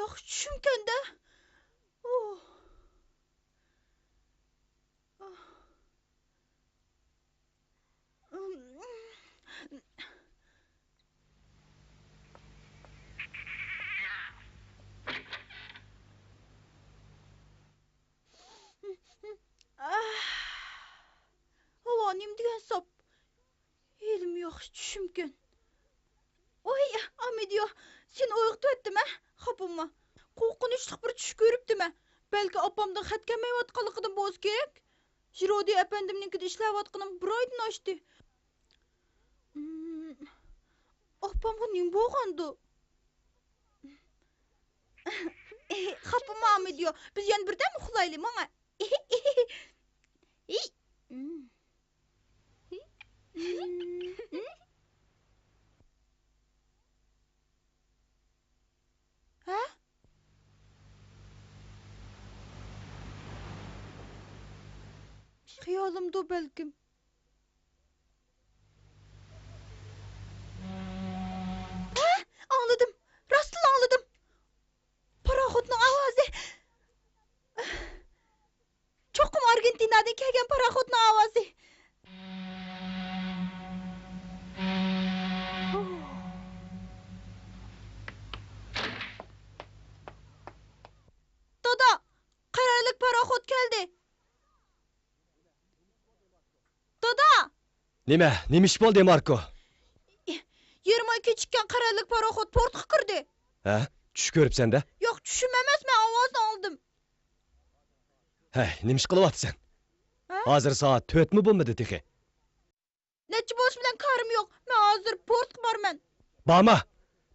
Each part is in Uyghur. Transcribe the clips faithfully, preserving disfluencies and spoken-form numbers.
ئاھ، چۈشۈمكەن-دە. ئوھ. ئاھ. ھاۋا نېمە دېگەن ساپ. ھېلىمۇ ياخشى چۈشۈمكەن. ۋاي، ئامىدىيو، سېنى ئويغىتىۋەتتىم ھە؟ خاپا بولما. قورقۇنچلۇق بىر چۈش كۆرۈپتىمەن. بەلكى ئاپامدىن خەت كەلمەيۋاتقانلىقىدىن بولسا كېرەك. ژىرودى ئەپەندىمنىڭكىدە ئىشلەۋاتقىنىم بىر ئايدىن ئاشتى. ئاپامغا نېمە بولغاندۇ؟ خاپا بولما، ئامىدىيو. بىز يەنە بىردەم ئۇخلايلى، ماڭە. ھە؟ خىيالىمدۇ بەلكىم. ھە؟ ئاڭلىدىم. راستلا ئاڭلىدىم. پاراخوتنىڭ ئاۋازى. چوقۇم ئارگېنتىنادىن كەلگەن پاراخوتنىڭ ئاۋازى. دادا، قەرەللىك پاراخوت كەلدى. دادا! نېمە؟ نېمە ئىش بولدى، ماركو؟ يېرىم ئاي كېچىككەن قەرەللىك پاراخوت پورتقا كىردى. ھە؟ چۈش كۆرۈپسەن-دە؟ ياق، چۈشۈم ئەمەس، مەن ئاۋازنى ئاڭلىدىم. ھەي، نېمە ئىش قىلىۋاتىسەن؟ ھە؟ ھازىر سائەت تۆتمۇ بولمىدى تېخى. نەچچە بولۇش بىلەن كارىم يوق، مەن ھازىر پورتقا بارىمەن. بارما!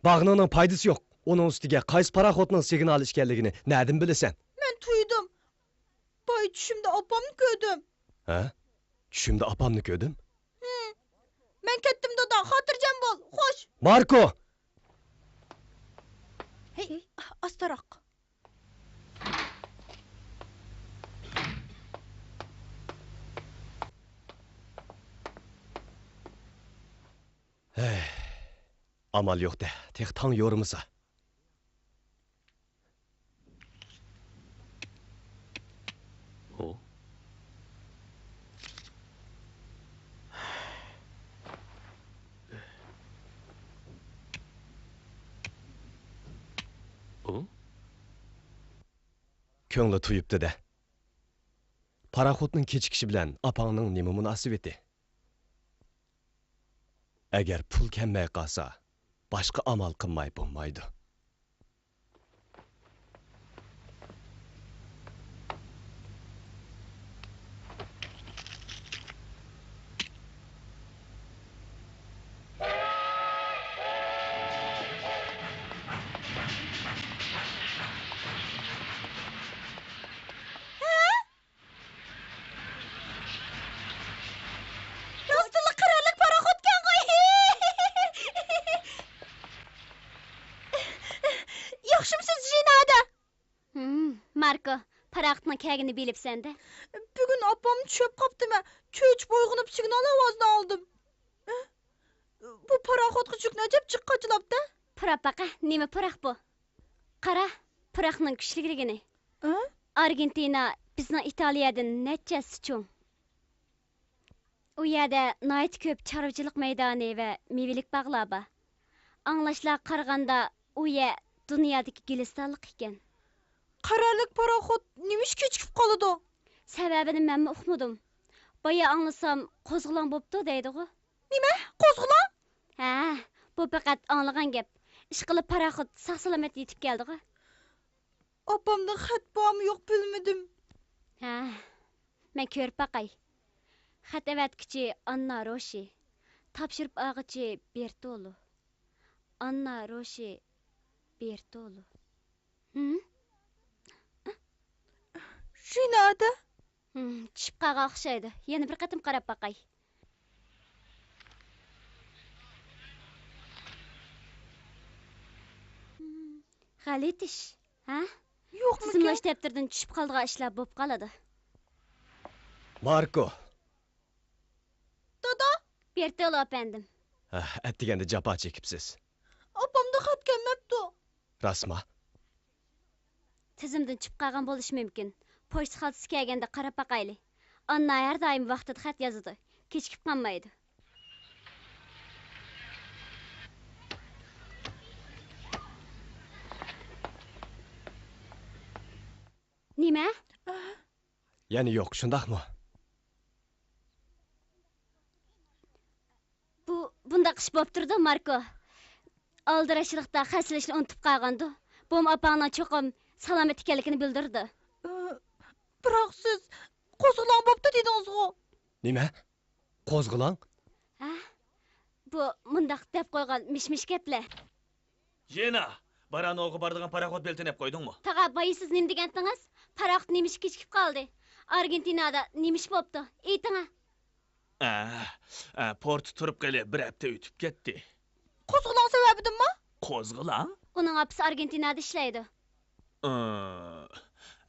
بارغىنىڭنىڭ پايدىسى يوق. ئۇنىڭ ئۈستىگە قايسى پاراخوتنىڭ سىگنالى ئىكەنلىكىنى نەدىن بىلىسەن؟ مەن تۇيدۇم. بايا چۈشۈمدە ئاپامنى كۆردۈم. ھە؟ چۈشۈمدە ئاپامنى كۆردۈم؟ ھىم. مەن كەتتىم، دادا، خاتىرجەم بول. خوش. ماركو! ھەي، ئاستىراق. ھەي، ئامال يوق-دە، تېخى تاڭ يورۇمىسا. ئۇ؟ ئۇ؟ كۆڭلى تويۇپتۇ-دە. پاراخوتنىڭ كېچىكىشى بىلەن ئاپاڭنىڭ نېمە مۇناسىۋىتى؟ ئەگەر پۇل كەلمەي قالسا، باشقا ئامال قىلماي بولمايدۇ. راستتىنلا قەرەللىك پاراخوتكەنغۇ! ياخشىمۇسىز، ژىنا ھەدە؟ ھىم، ماركو، پاراخوتنىڭ كەلگىنىنى بىلىپسەن-دە. بۈگۈن ئاپام چۈشۈپ قاپتىمەن. چۆچۈپ ئويغىنىپ سىگنال ئاۋازىنى ئالدىم. بۇ پاراخوتقا جۈكنى ئەجەب جىق قاچىلاپتە. پۇراپ باقە، نېمە پۇراق بۇ؟ قارا، پۇراقنىڭ كۈچلۈكلۈكىنى. ھە؟ ئارگېنتىنا بىزنىڭ ئىتالىيەدىن نەچچە ھەسسە چوڭ. ئۇ يەردە ناھايىتى كۆپ چارۋىچىلىق مەيدانى ۋە مېۋىلىك باغلار بار. ئاڭلاشلارغا قارىغاندا، ئۇ يەر دۇنيادىكى گۈلىستانلىق ئىكەن. قەرەللىك پاراخوت نېمىشقا كېچىكىپ قالىدۇ؟ سەۋەبىنى مەنمۇ ئۇقمىدىم. بايا ئاڭلىسام، قوزغىلاڭ بوپتۇ دەيدىغۇ. نېمە؟ قوزغىلاڭ؟ ھە، بۇ پەقەت ئاڭلىغان گەپ. ئىشقىلىپ، پاراخوت ساق-سالامەت يېتىپ كەلدىغۇ. ئاپامدىن خەت بارمۇ يوق بىلمىدىم. ھە، مەن كۆرۈپ باقاي. خەت ئەۋەتكۈچى ئاننا روشى، تاپشۇرۇپ ئالغۇچى بېرتولو. ئاننا روشى، بېرتولو. ھىم؟ ژىنا ھەدە؟ ھىم، چۈشۈپ قالغان ئوخشايدۇ. يەنە بىر قېتىم قاراپ باقاي. ھىم، غەلىتە ئىش، ھە؟ يوقمىكەن؟ تىزىملاش دەپتىرىدىن چۈشۈپ قالىدىغان ئىشلار بولۇپ قالىدۇ. ماركو! دادا! بېرتولو ئەپەندىم. ھە، ئەتىگەندە جاپا چېكىپسىز. ئاپامدىن خەت كەلمەپتۇ. راستما؟ تىزىمدىن چۈشۈپ قالغان بولۇشى مۇمكىن. پوچتا خالتىسى كەلگەندە قاراپ باقايلى. ئاننا ھەر دائىم ۋاقتىدا خەت يازىدۇ. كېچىكىپ قالمايدۇ. نېمە؟ يەنە يوق، شۇنداقمۇ؟ بۇ، بۇنداق ئىش بوپ تۇرىدۇ، ماركو. ئالدىراشلىقتا خەسلىشنى ئۇنتۇپ قالغاندۇ. بۇمۇ ئاپاڭنىڭ چوقۇم سالامەت ئىكەنلىكىنى بىلدۈرىدۇ. ئى، بىراق سىز قوزغىلاڭ بوپتۇ دېدىڭىزغۇ؟ نېمە؟ قوزغىلاڭ؟ ھە؟ بۇ مۇنداق دەپ قويغان مىش-مىش گەپلەر. ژېنا، بارانوغا بارىدىغان پاراخوت بېلىتىنى ئېلىپ قويدۇڭمۇ؟ تاغا، بايا سىز نېمە دېگەنتىڭىز؟ پاراخوت نېمە ئىشقا كېچىكىپ قالدى؟ ئارگېنتىنادا نېمە ئىش بوپتۇ؟ ئېيتىڭە. ئە، ئە، پورتتا تۇرۇپ قېلىپ بىر ھەپتە ئۆتۈپ كەتتى. قوزغىلاڭ سەۋەبىدىنمۇ؟ قوزغىلاڭ؟ ئۇنىڭ ئاپىسى ئارگېنتىنادا ئىشلەيدۇ. ئى،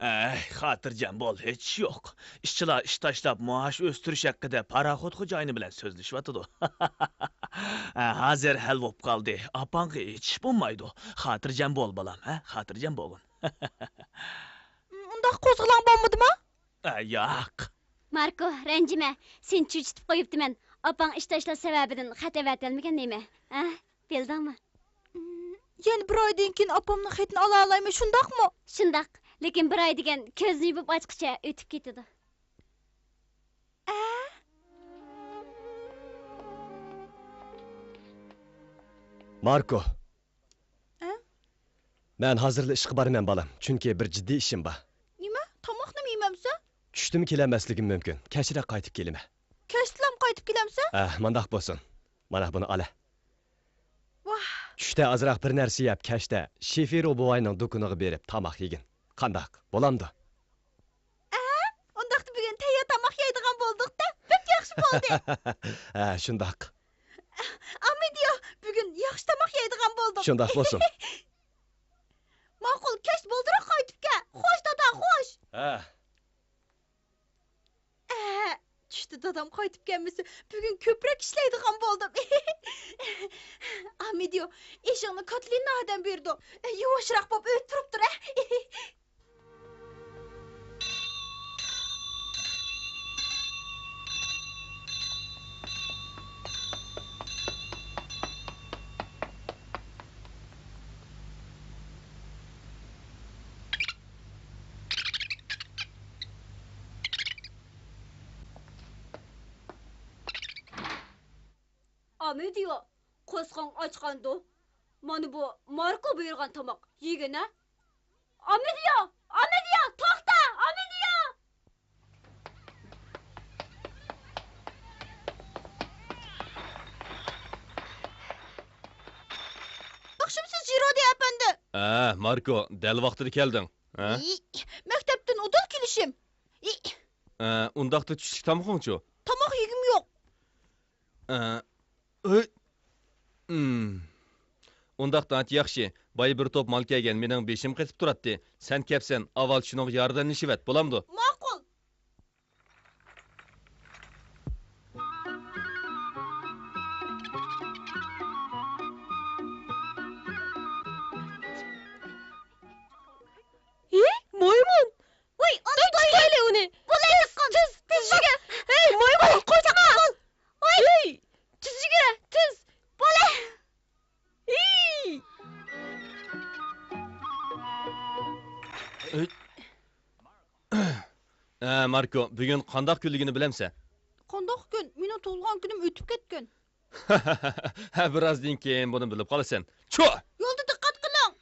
ئەي، خاتىرجەم بول، ھېچ ئىش يوق. ئىشچىلار ئىش تاشلاپ، مائاش ئۆستۈرۈش ھەققىدە پاراخوت خوجايىنى بىلەن سۆزلىشىۋاتىدۇ. ئە، ھازىر ھەل بوپ قالدى. ئاپاڭغا ھېچ ئىش بولمايدۇ. خاتىرجەم بول، بالام، ھە؟ خاتىرجەم بولغىن. ئۇنداق قوزغىلاڭ بولمىدىما؟ ئە، ياق. ماركو، رەنجىمە. سېنى چۆچۈتۈپ قويۇپتىمەن. ئاپاڭ ئىش تاشلاش سەۋەبىدىن خەت ئەۋەتەلمىگەن نېمە؟ ھە؟ بىلدىڭمۇ؟ يەنە بىر ئايدىن كېيىن ئاپامنىڭ خېتىنى ئالالايمەن، شۇنداقمۇ؟ شۇنداق. لېكىن بىر ئاي دېگەن كۆزنى يۇمۇپ ئاچقۇچە ئۆتۈپ كېتىدۇ. ئە؟ ماركو. ئە؟ مەن ھازىرلا ئىشقا بارىمەن، بالام، چۈنكى بىر جىددىي ئىشىم بار. نېمە؟ تاماقنىمۇ يېمەمسەن؟ چۈشتىمۇ كېلەلمەسلىكىم مۇمكىن. كەچرەك قايتىپ كېلىمەن. كەچتىلام قايتىپ كېلەمسەن؟ ئە، مانداق بولسۇن. مانا بۇنى ئالە. ۋاھ. چۈشتە ئازراق بىر نەرسە يەپ، كەچتە شىفىرو بوۋاينىڭ دۇكىنىغا بېرىپ تاماق يېگىن. قانداق؟ بولامدۇ؟ ئە، ئۇنداقتا بۈگۈن تەييار تاماق يەيدىغان بولدۇق-دە، بەك ياخشى بولدى. ھە، شۇنداق. ئامىدىيو، بۈگۈن ياخشى تاماق يەيدىغان بولدۇق. شۇنداق بولسۇن. ماقۇل، كەچ بالدۇرراق قايتىپ كەل. خوش، دادا، خوش. ھە. ئە، چۈشتە دادام قايتىپ كەلمىسە، بۈگۈن كۆپرەك ئىشلەيدىغان بولدۇم. ئامىدىيو، ئېشىڭنى كاتلىنا ئادەم بېرىدۇ. يۇۋاشراق بولۇپ ئۆتە تۇرۇپ تۇر، ھە. ئامىدىيو، قورسىقىڭ ئاچقاندۇ؟ مانا بۇ ماركو بۇيرۇغان تاماق، يېگىنە. ئامىدىيو! ئامىدىيو! توختا! ئامىدىيو! ياخشىمۇسىز، جىرودى ئەپەندى؟ ھە، ماركو، دەل ۋاقتىدا كەلدىڭ. ھە؟ ئى، مەكتەپتىن ئۇدۇل كېلىشىم. ئى. ھە، ئۇنداقتا چۈشلۈك تامىقىڭچۇ؟ تاماق يېگۈم يوق. ئە، ئۆي. ئىم. ئۇنداقتا ئانچە ياخشى. بايا بىر توپ مال كەلگەن، مېنىڭ بېشىم قېتىپ تۇراتتى. سەن كەپسەن، ئاۋۋال شۇنىڭغا ياردەملىشىۋەت، بولامدۇ؟ ماقۇل. ھېي، مايمۇن! ۋاي، ئۇنى تۇتايلى ئۇنى! بولدى، تېز، تېز، تېز يۈگۈر! ھېي، مايمۇن، قاچما! ۋاي! ھېي! تېز يۈگۈر، تېز! بولدى! ھېي! ھە، ماركو، بۈگۈن قانداق كۈنلۈكىنى بىلەمسەن؟ قانداق كۈن؟ مېنىڭ تۇغۇلغان كۈنۈم ئۆتۈپ كەتكەن. ھە، بىر ئازدىن كېيىن بۇنى بىلىپ قالىسەن. چۇ! يولدا دىققەت قىلىڭ!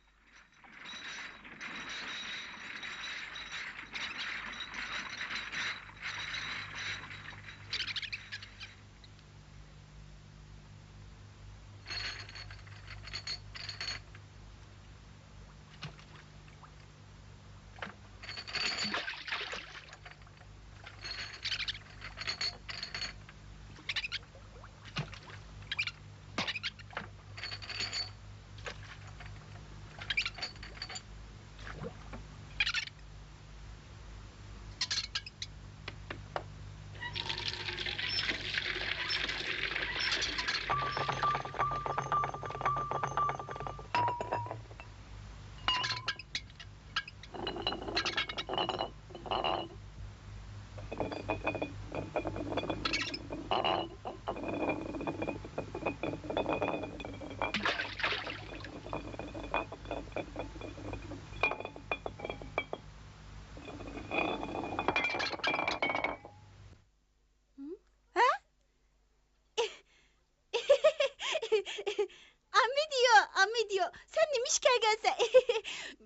كەلسە.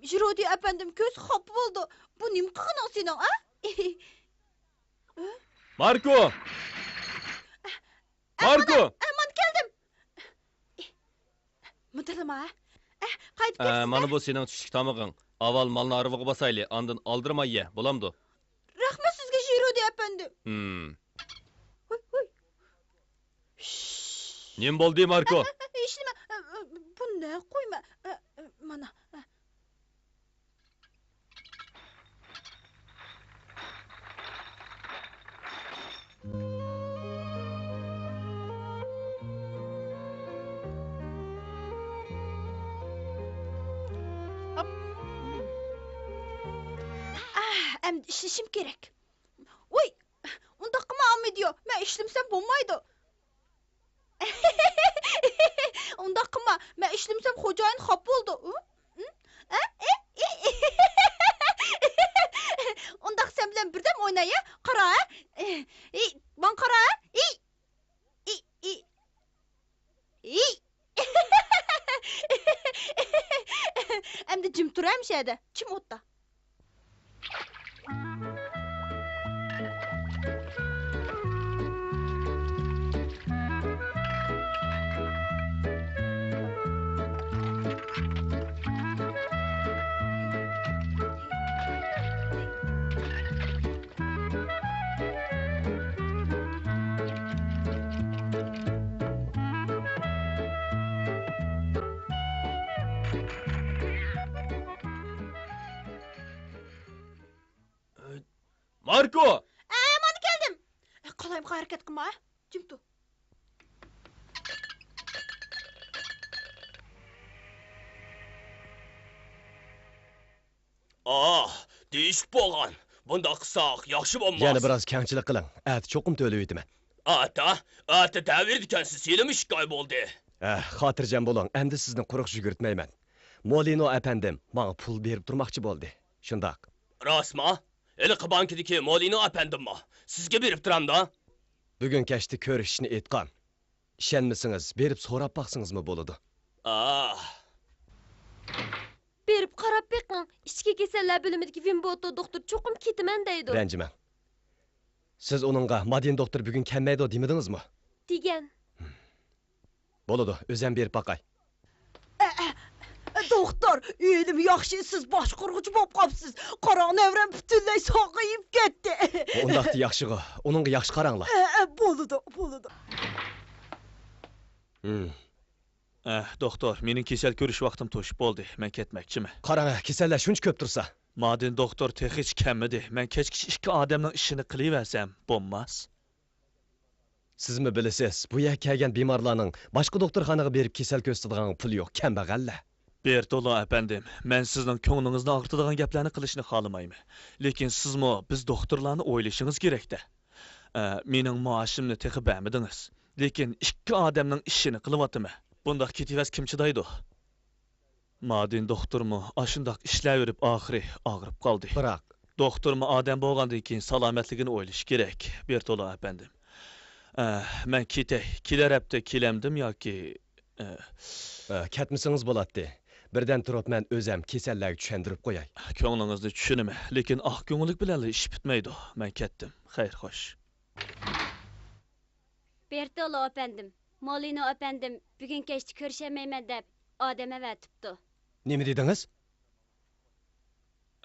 ژىرودى ئەپەندىم كۆرسە خاپا بولىدۇ. بۇ نېمە قىلغىنىڭ سېنىڭ، ھە؟ ماركو! ماركو! ئە، مانا كەلدىم. مىدىرلىما، ھە؟ ئە، قايتىپ ئە، كەپسىز، مانا ھە؟ بۇ سېنىڭ چۈشلۈك تامىقىڭ. ئاۋۋال مالنى ھارۋىغا باسايلى، ئاندىن ئالدىرىماي يە، بولامدۇ؟ رەھمەت سىزگە، ژىرودى ئەپەندىم. ھىم. ھۇي، ھۇي. نېمە بولدى، ماركو؟ ئە، ئە، ئە، ھېچنېمە. ئە، ئە، بۇ نە قويما؟ ئە، ئە، مانا. ئە. ئاھ، ئەمدى ئىشلىشىم كېرەك. ۋوي، ئۇنداق قىلما، ئامىدىيو، مەن ئىشلىمىسەم بولمايدۇ. ئۇنداق قىلما، مەن ئىشلىمىسەم خوجايىن خاپا بولىدۇ. ھە؟ ھە؟ ئە؟ ئى؟ ئۇنداق سەن بىلەن بىردەم ئويناي، ھە؟ قارا، ھە؟ ئى، ماڭا قارا، ھە؟ ئى! ئى، ئى. ئى! ئەمدى جىم تۇر ھە، مۇشۇ يەردە. جىم ئوتتا. ماركو! ئە، مانا كەلدىم. قالايمىقان ھەرىكەت قىلما، جىم تۇر. ئاھ، دېيىشىپ بولغان. بۇنداق قىلساق ياخشى بولماس. يەنە بىراز كەڭچىلىك قىلىڭ. ئەتە چوقۇم تۆلىۋېتىمەن. ئەتە؟ ئەتە دەۋېرىدىكەنسىز، ھېلىمۇ ئىككى ئاي بولدى. ھە، خاتىرجەم بولۇڭ، ئەمدى سىزنى قۇرۇق يۈگۈرتمەيمەن. مولىنو ئەپەندىم ماڭا پۇل بېرىپ تۇرماقچى بولدى. شۇنداق. راستما؟ ھېلىقى بانكىدىكى مولىنو ئەپەندىممۇ؟ سىزگە بېرىپ تۇرامدا؟ بۈگۈن كەچتە كۆرۈشۈشنى ئېيتقان. ئىشەنمىسىڭىز، بېرىپ سوراپ باقسىڭىزمۇ بولىدۇ. ئاھ. بېرىپ قاراپ بېقىڭ، ئىچكى كېسەللەر بۆلۈمىدىكى ۋىمبوتو دوختۇر چوقۇم كېتىمەن دەيدۇ. رەنجىمەڭ. سىز ئۇنىڭغا مادىن دوختۇر بۈگۈن كەلمەيدۇ دېمىدىڭىزمۇ؟ دېگەن. بولىدۇ، ئۆزۈم بېرىپ باقاي. ئە، ئە، دوختۇر، ھېلىمۇ ياخشى، سىز باشقۇرغۇچى بولۇپ قاپسىز. قاراڭ، نەۋرەم پۈتۈنلەي ساقىيىپ كەتتى. ئۇنداقتا ياخشىغۇ، ئۇنىڭغا ياخشى قاراڭلار. ئە، ئە، بولىدۇ، بولىدۇ. ھىم. ئەھ، دوختۇر، مېنىڭ كېسەل كۆرۈش ۋاقتىم توشۇپ بولدى، مەن كەتمەكچىمەن. قاراڭ، كېسەللەر شۇنچە كۆپ تۇرسا. مادىن دوختۇر تېخىچە كەلمىدى، مەن كەچكىچە ئىككى ئادەمنىڭ ئىشىنى قىلىۋەرسەم بولماس؟ سىزمۇ بىلىسىز، بۇ يەرگە كەلگەن بىمارلارنىڭ باشقا دوختۇرخانىغا بېرىپ كېسەل كۆرسىتىدىغان پۇلى يوق، كەمبەغەللەر. بېرتولو ئەپەندىم، مەن سىزنىڭ كۆڭلىڭىزنى ئاغرىتىدىغان گەپلەرنى قىلىشنى خالىمايمەن. لېكىن سىزمۇ بىز دوختۇرلارنى ئويلىشىڭىز كېرەك-دە. ئە، مېنىڭ مائاشىمنى تېخى بەرمىدىڭىز. لېكىن ئىككى ئادەمنىڭ ئىشىنى قىلىۋاتىمەن. بۇنداق كېتىۋەرسە كىم چىدايدۇ؟ مادىن دوختۇرمۇ ئاشۇنداق ئىشلەۋېرىپ ئاخىرى ئاغرىپ قالدى. بىراق. دوختۇرمۇ ئادەم بولغاندىن كېيىن سالامەتلىكىنى ئويلىشى كېرەك، بېرتولو ئەپەندىم. ئە، مەن كېتەي. كېلەر ھەپتە كېلەمدىم ياكى، ئە، ئە، كەتمىسىڭىز بولاتتى. بىردەم تۇرۇپ مەن ئۆزەم كېسەللەرگە چۈشەندۈرۈپ قوياي. كۆڭلىڭىزنى چۈشىنىمەن، لېكىن ئاق كۆڭۈللۈك بىلەنلا ئىش پۈتمەيدۇ. مەن كەتتىم. خەير، خوش. بېرتولو ئەپەندىم، مولىنو ئەپەندىم بۈگۈن كەچتە كۆرۈشەلمەيمەن دەپ ئادەم ئەۋەتىپتۇ. نېمە دېدىڭىز؟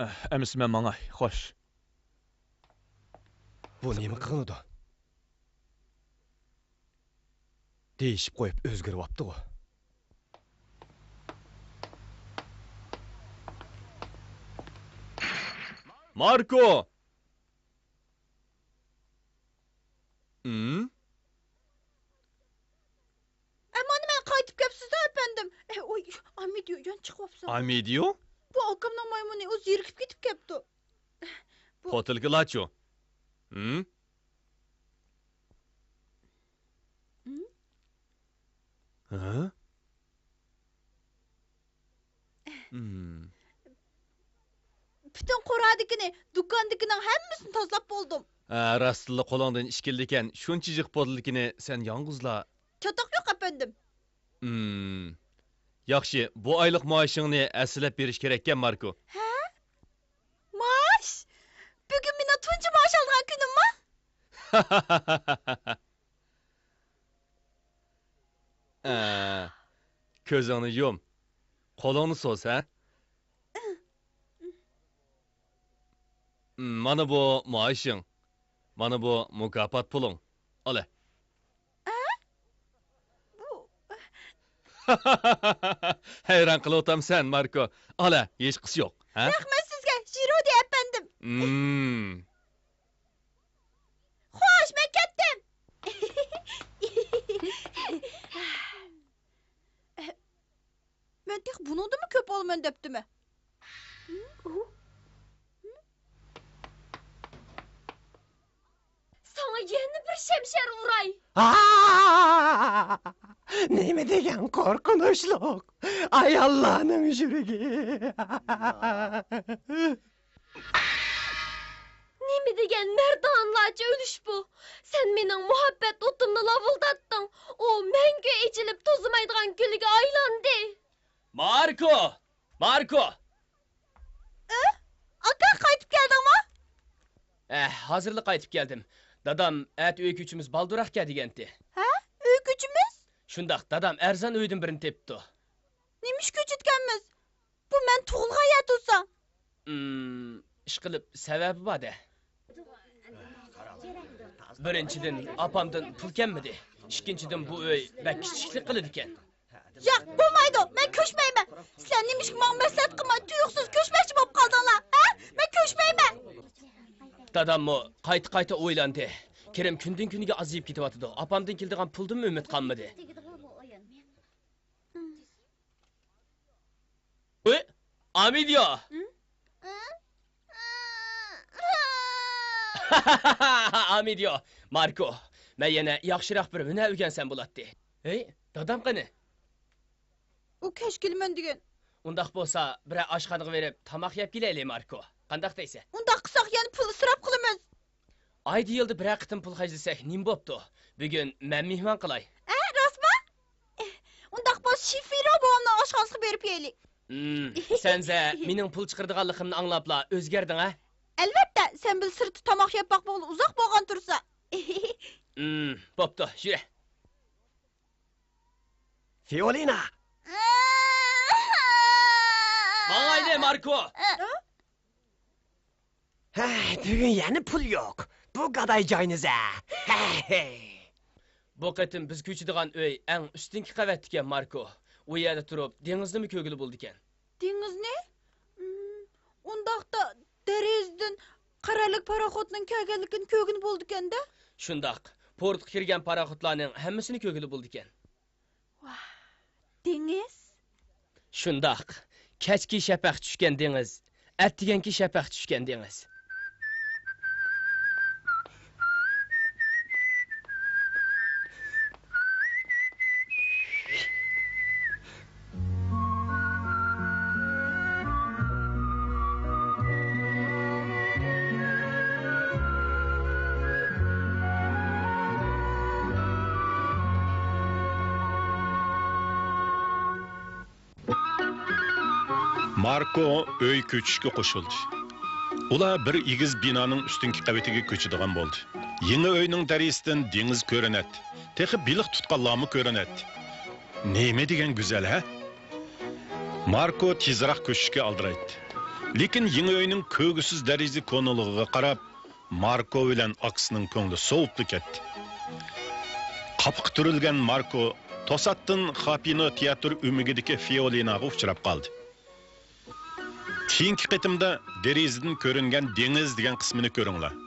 ئەھ، ئەمىسە مەن ماڭاي، خوش. بۇ نېمە قىلىدۇ؟ دېيىشىپ قويۇپ ئۆزگىرىۋاپتىغۇ. ماركو! ھىم؟ ئە، مانا مەن قايتىپ كەپسىز-ھە، ئەپەندىم. ئە، ئوي، ئامىدىيو جان چىقىۋاپسەن. ئامىدىيو؟ بۇ ئاكامنىڭ مايمۇنى، ئۇ زېرىكىپ كېتىپ كەپتۇ. بۇ پوتىلكىلارچۇ؟ ھىم؟ ھىم؟ ھە؟ ھىم. پۈتۈن قورادىكىنى، دۇكاندىكىنىڭ ھەممىسىنى تازىلاپ بولدۇم. ھە، راستتىنلا قولۇڭدىن ئىش كېلىدىكەن، شۇنچە جىق پوتىلكىنى سەن يالغۇزلا. چاتاق يوق، ئەپەندىم. ھىم. ياخشى، بۇ ئايلىق مائاشىڭنى ھەسسىلەپ بېرىش كېرەككەن، ماركو. ھە؟ مائاش؟ بۈگۈن مېنىڭ تۇنجى مائاش ئالىدىغان كۈنۈممۇ؟ ئە، كۆزۈڭنى يۇم. قولۇڭنى سوز، ھە؟ مانا بۇ مائاشىڭ. مانا بۇ مۇكاپات پۇلۇڭ. ئالە. ئە؟ بۇ ھەيران قېلىۋاتامسەن، ماركو؟ ئالە، ھېچقىسى يوق، ھە؟ رەھمەت سىزگە، ژىرودى ئەپەندىم. مم. خوش، مەن كەتتىم. مەن تېخى بۇنىڭدىنمۇ كۆپ ئالىمەن دەپتىمەن. ساڭا يەنە بىر شەمشەر ئۇراي. ئا! نېمە دېگەن قورقۇنچلۇق ئاياللارنىڭ يۈرىكى. نېمە دېگەن مەردانىلەرچە ئۆلۈش بۇ؟ سەن مېنىڭ مۇھەببەت ئوتۇمنى لاۋۇلداتتىڭ. ئۇ مەڭگۈ ئېچىلىپ توزىمايدىغان گۈلگە ئايلاندى. ماركو! ماركو! ئە؟ ئاكا، قايتىپ كەلدىڭمۇ؟ ئەھ، ھازىرلا قايتىپ كەلدىم. دادام ئەتە ئۆي كۆچىمىز بالدۇرراق كەل دېگەنتى. ھە؟ ئۆي كۆچىمىز؟ شۇنداق، دادام ئەرزان ئۆيدىن بىرنى تېپىپتۇ. نېمە ئىش كۆچىدىكەنمىز؟ بۇ مەن تۇغۇلغان يەر تۇرسا. ئىم، ئىشقىلىپ سەۋەبى بار-دە. بىرىنچىدىن، ئاپامدىن پۇل كەلمىدى. ئىككىنچىدىن، بۇ ئۆي بەك كىچىكلىك قىلىدىكەن. ياق، بولمايدۇ، مەن كۆچمەيمەن. سىلەر نېمىشقا ماڭا مەسلىھەت قىلماي تۇيۇقسىز كۆچمەكچى بولۇپ قالدىڭلار، ھە؟ مەن كۆچمەيمەن. داداممۇ قايتا-قايتا ئويلاندى. كىرىم كۈندىن-كۈنگە ئازىيىپ كېتىۋاتىدۇ. ئاپامدىن كېلىدىغان پۇلدىنمۇ ئۈمىد قالمىدى. ئۇي، ئامىدىيو! ئامىدىيو، ماركو، مەن يەنە ياخشىراق بىر ھۈنەر ئۆگەنسەم بولاتتى. ھەي، دادام قېنى؟ ئۇ كەچ كېلىمەن دېگەن. ئۇنداق بولسا، بىرەر ئاشخانىغا بېرىپ تاماق يەپ كېلەيلى، ماركو. قانداق دەيسەن؟ ئۇنداق قىلساق يەنە پۇل ئىسراپ قىلىمىز. ئايدا يىلدا بىرەر قېتىم پۇل خەجلىسەك نېمە بوپتۇ؟ بۈگۈن مەن مېھمان قىلاي. ئە، راستمۇ؟ ئۇنداق بولسا شىفىرو بوۋامنىڭ ئاشخانىسىغا بېرىپ يەيلى. ئىم، سەنزە مېنىڭ پۇل چىقىرىدىغانلىقىمنى ئاڭلاپلا ئۆزگەردىڭ ھە؟ ئەلۋەتتە، سەن بىلەن سىرتتا تاماق يەپ باقمىغىلى ئۇزاق بولغان تۇرسا. ئىم، بوپتۇ، يۈرە. فىئولىنا! ماڭايلى، ماركو! ھەي، بۈگۈن يەنە پۇل يوق. بۇ گاداي جاينىزە. ھەي، ھەي. بۇ قېتىم بىز كۆچىدىغان ئۆي ئەڭ ئۈستۈنكى قەۋەتتىكەن، ماركو. ئۇ يەردە تۇرۇپ دېڭىزنىمۇ كۆرگىلى بولىدىكەن. دېڭىزنى؟ ئۇنداقتا دېرىزىدىن قەرەللىك پاراخوتنىڭ كەلگەنلىكىنى كۆرگىلى بولىدىكەن-دە؟ شۇنداق. پورتقا كىرگەن پاراخوتلارنىڭ ھەممىسىنى كۆرگىلى بولىدىكەن. ۋاھ، دېڭىز؟ شۇنداق. كەچكى شەپەق چۈشكەن دېڭىز، ئەتىگەنكى شەپەق چۈشكەن دېڭىز. ماركو ئۆي كۆچۈشكە قوشۇلدى. ئۇلار بىر ئېگىز بىنانىڭ ئۈستۈنكى قەۋىتىگە كۆچىدىغان بولدى. يېڭى ئۆينىڭ دەرىزىسىدىن دېڭىز كۆرۈنەتتى. تېخى بېلىق تۇتقانلارمۇ كۆرۈنەتتى. نېمە دېگەن گۈزەل، ھە؟ ماركو تېزراق كۆچۈشكە ئالدىرايتتى. لېكىن يېڭى ئۆينىڭ كۆرگۈسىز دەرىزە كونىلىقىغا قاراپ، ماركو بىلەن ئاكىسىنىڭ كۆڭلى سوۋۇپلا كەتتى. قاپىقى تۈرۈلگەن ماركو توساتتىن خاپىنو تىياتىر ئۆمىكىدىكى فىئولىناغا ئۇچراپ قالدى. كېيىنكى قېتىمدا دېرىزىدىن كۆرۈنگەن دېڭىز دېگەن قىسمىنى كۆرۈڭلار.